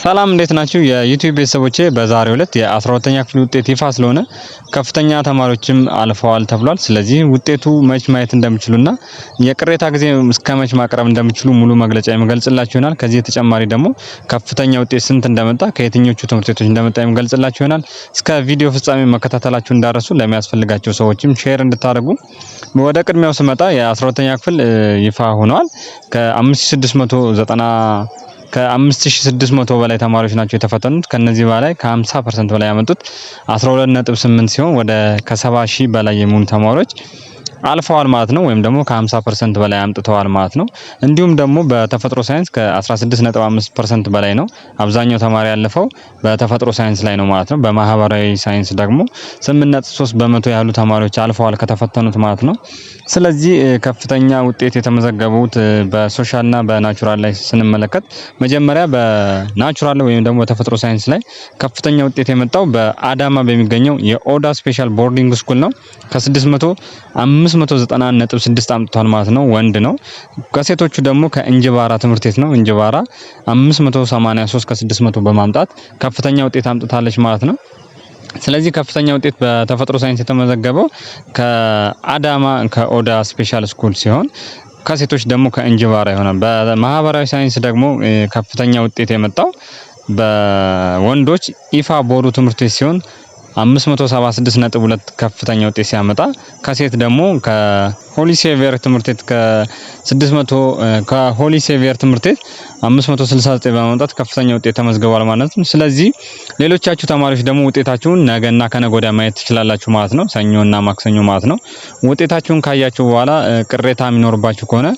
ሰላም እንዴት ናችሁ? የ YouTube ቤተሰቦቼ፣ በዛሬው ዕለት የ12ኛ ክፍል ውጤት ይፋ ስለሆነ ከፍተኛ ተማሪዎችም አልፈዋል ተብሏል። ስለዚህ ውጤቱ መች ማየት እንደምችሉና የቅሬታ ጊዜ እስከ መች ማቅረብ እንደምችሉ ሙሉ መግለጫ የምገልጽላችሁ ይሆናል። ከዚህ የተጨማሪ ደግሞ ከፍተኛ ውጤት ስንት እንደመጣ፣ ከየትኞቹ ትምህርት ቤቶች እንደመጣ የምገልጽላችሁ ይሆናል። እስከ ቪዲዮ ፍጻሜ መከታተላችሁ እንዳትረሱ፣ ለሚያስፈልጋቸው ሰዎችም share እንድታደርጉ። ወደ ቅድሚያው ስመጣ የ12ኛ ክፍል ይፋ ሆኗል። ከ5690 ከ5600 በላይ ተማሪዎች ናቸው የተፈተኑት። ከነዚህ በላይ ከ50% በላይ ያመጡት 12.8 ሲሆን ወደ ከ70 ሺህ በላይ የሚሆኑ ተማሪዎች አልፈዋል ማለት ነው። ወይም ደግሞ ከ50% በላይ አምጥተዋል ማለት ነው። እንዲሁም ደግሞ በተፈጥሮ ሳይንስ ከ16.5% በላይ ነው። አብዛኛው ተማሪ ያለፈው በተፈጥሮ ሳይንስ ላይ ነው ማለት ነው። በማህበራዊ ሳይንስ ደግሞ 8.3% ያሉ ተማሪዎች አልፈዋል ከተፈተኑት ማለት ነው። ስለዚህ ከፍተኛ ውጤት የተመዘገቡት በ social እና በ natural ላይ ስንመለከት፣ መጀመሪያ በ natural ወይም ደግሞ በተፈጥሮ ሳይንስ ላይ ከፍተኛ ውጤት የመጣው በአዳማ በሚገኘው የኦዳ Special Boarding School ነው። ከ600 590.6 አምጥቷል ማለት ነው። ወንድ ነው። ከሴቶቹ ደግሞ ከእንጅባራ ትምህርት ቤት ነው። እንጅባራ 583 ከ600 በማምጣት ከፍተኛ ውጤት አምጥታለች ማለት ነው። ስለዚህ ከፍተኛ ውጤት በተፈጥሮ ሳይንስ የተመዘገበው ከአዳማ ከኦዳ Special School ሲሆን ከሴቶች ደግሞ ከእንጅባራ ይሆናል። በማህበራዊ ሳይንስ ደግሞ ከፍተኛ ውጤት የመጣው በወንዶች ኢፋ ቦሩ ትምህርት ቤት ሲሆን 576.2 ከፍተኛ ውጤት ሲያመጣ፣ ከሴት ደግሞ ከ Holy Savior ትምህርት ቤት ከ600 ከ Holy Savior ትምህርት ቤት 569 በማምጣት ከፍተኛ ውጤት ተመዝግቧል ማለት ነው። ስለዚህ ሌሎቻችሁ ተማሪዎች ደግሞ ውጤታችሁን ነገና ከነገ ወዲያ ማየት ትችላላችሁ ማለት ነው። ሰኞና ማክሰኞ ማለት ነው። ውጤታችሁን ካያችሁ በኋላ ቅሬታ የሚኖርባችሁ ከሆነ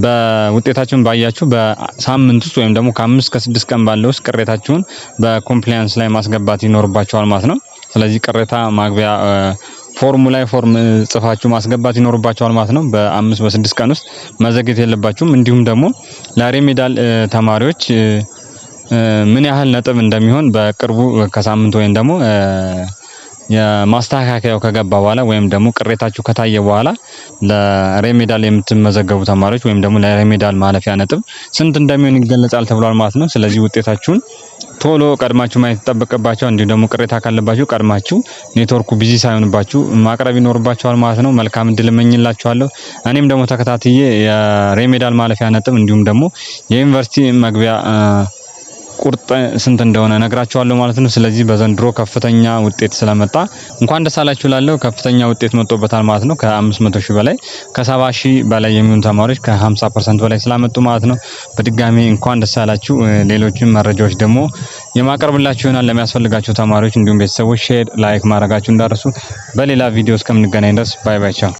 በውጤታችሁን ባያችሁ በሳምንት ውስጥ ወይም ደግሞ ከ5 ከ6 ቀን ባለው ውስጥ ቅሬታችሁን በ compliance ላይ ማስገባት ይኖርባችኋል ማለት ነው። ስለዚህ ቅሬታ ማግቢያ ፎርሙ ላይ ፎርም ጽፋችሁ ማስገባት ይኖርባችኋል ማለት ነው። በ5 በ6 ቀን ውስጥ መዘግየት የለባችሁም። እንዲሁም ደግሞ ለ remedial ተማሪዎች ምን ያህል ነጥብ እንደሚሆን በቅርቡ ከሳምንት ወይም ደግሞ የማስተካከያው ከገባ በኋላ ወይም ደግሞ ቅሬታችሁ ከታየ በኋላ ለ remedial የምትመዘገቡ ተማሪዎች ወይም ደግሞ ለ remedial ማለፊያ ነጥብ ስንት እንደሚሆን ይገለጻል ተብሏል ማለት ነው። ስለዚህ ውጤታችሁን ቶሎ ቀድማችሁ ማየት ይጠበቅባችኋል። እንዲሁም ደግሞ ቅሬታ ካለባችሁ ቀድማችሁ ኔትወርኩ busy ሳይሆንባችሁ ማቅረብ ይኖርባችኋል ማለት ነው። መልካም እድል እመኝላችኋለሁ። እኔም ደግሞ ተከታትዬ የ remedial ማለፊያ ነጥብ እንዲሁም ደግሞ የዩኒቨርሲቲ መግቢያ ቁርጥ ስንት እንደሆነ ነግራችኋለሁ ማለት ነው። ስለዚህ በዘንድሮ ከፍተኛ ውጤት ስለመጣ እንኳን ደስ አላችሁ እላለሁ። ከፍተኛ ውጤት መጥቶበታል ማለት ነው። ከ500 ሺህ በላይ፣ ከ70 ሺህ በላይ የሚሆኑ ተማሪዎች ከ50% በላይ ስላመጡ ማለት ነው። በድጋሚ እንኳን ደስ አላችሁ። ሌሎችን መረጃዎች ደግሞ የማቀርብላችሁ ይሆናል። ለሚያስፈልጋቸው ተማሪዎች እንዲሁም ቤተሰቦች share፣ like ማድረጋችሁ እንዳትረሱ። በሌላ ቪዲዮ እስከምንገናኝ ድረስ bye bye፣ ቻው።